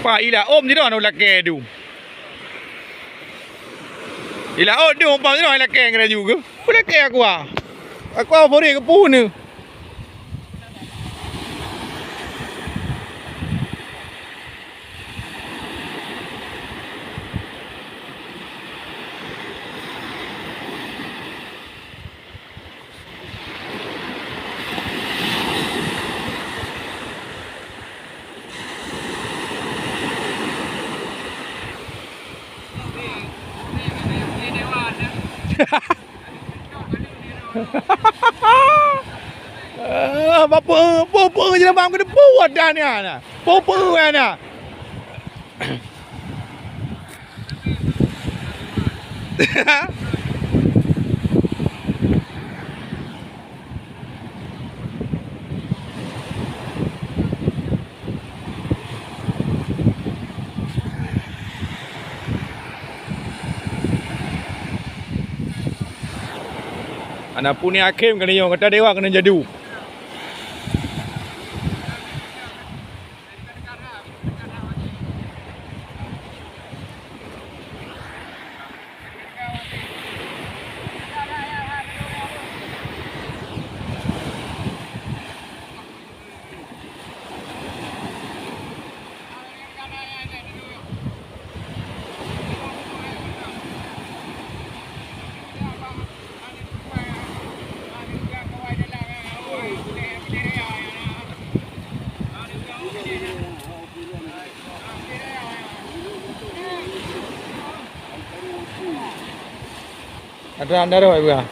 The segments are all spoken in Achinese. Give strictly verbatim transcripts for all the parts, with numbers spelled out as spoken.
Pak ila om sidroe lakée du. Ila ot dum pang sidroe lakée ngon laju ke? Peulakée aku ah. Aku ah favorit ke pun ni. Eh, bapak, eh, bapak, eh, jeulaman keuneuk buet dah ni, nah. Bapak, eh, nah. Hana puni hakim keuneuk nyoe, gata dewa keuneuk jadu. Ada anda dah buat.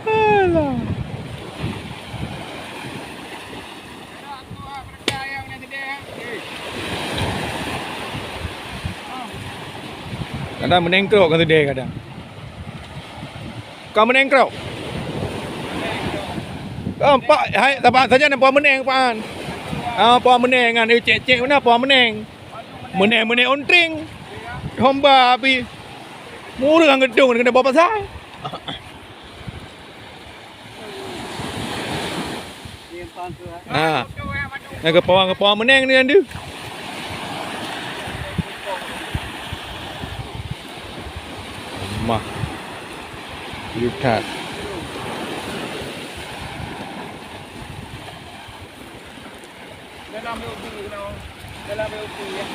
Alah. Kadang meunengkrok kan teude kadang. Ka meunengkrok. Ka empat hai saban saja na puan meuneng pan. Ah, puan meuneng kan, eh, cek-cek mana puan meuneng. Meuneng-meuneng ontring. Homba api. Murah gedung kena bawa pasai. Ha. Nyang keupawa-keupawa meuneng ni, Andu. Mah. Lihat. Dalam ubi kena. Dalam ubi ya.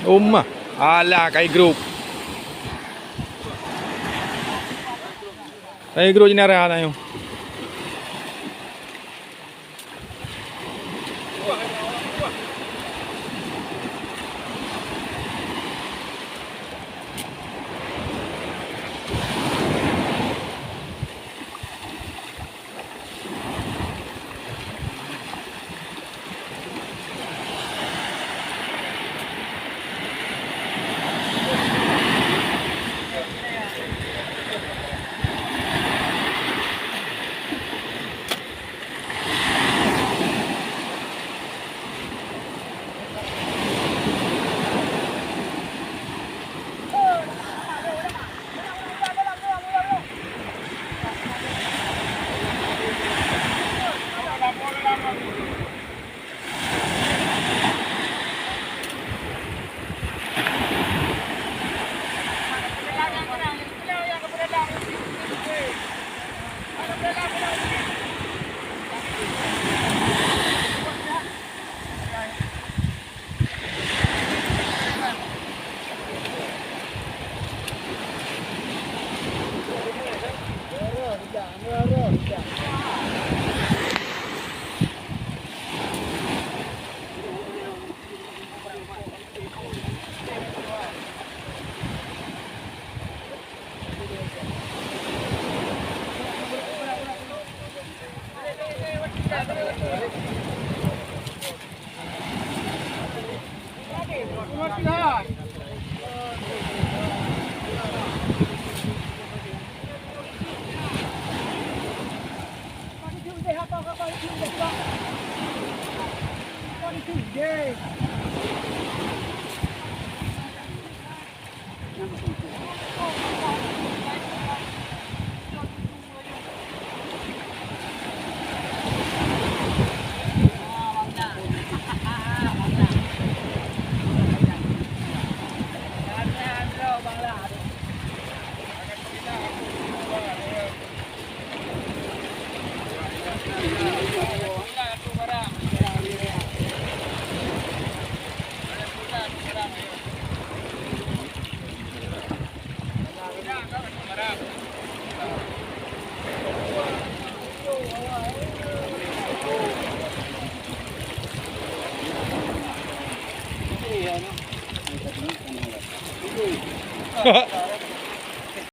Umah. Alah, kai grup. Kai grup jinara na nyoe.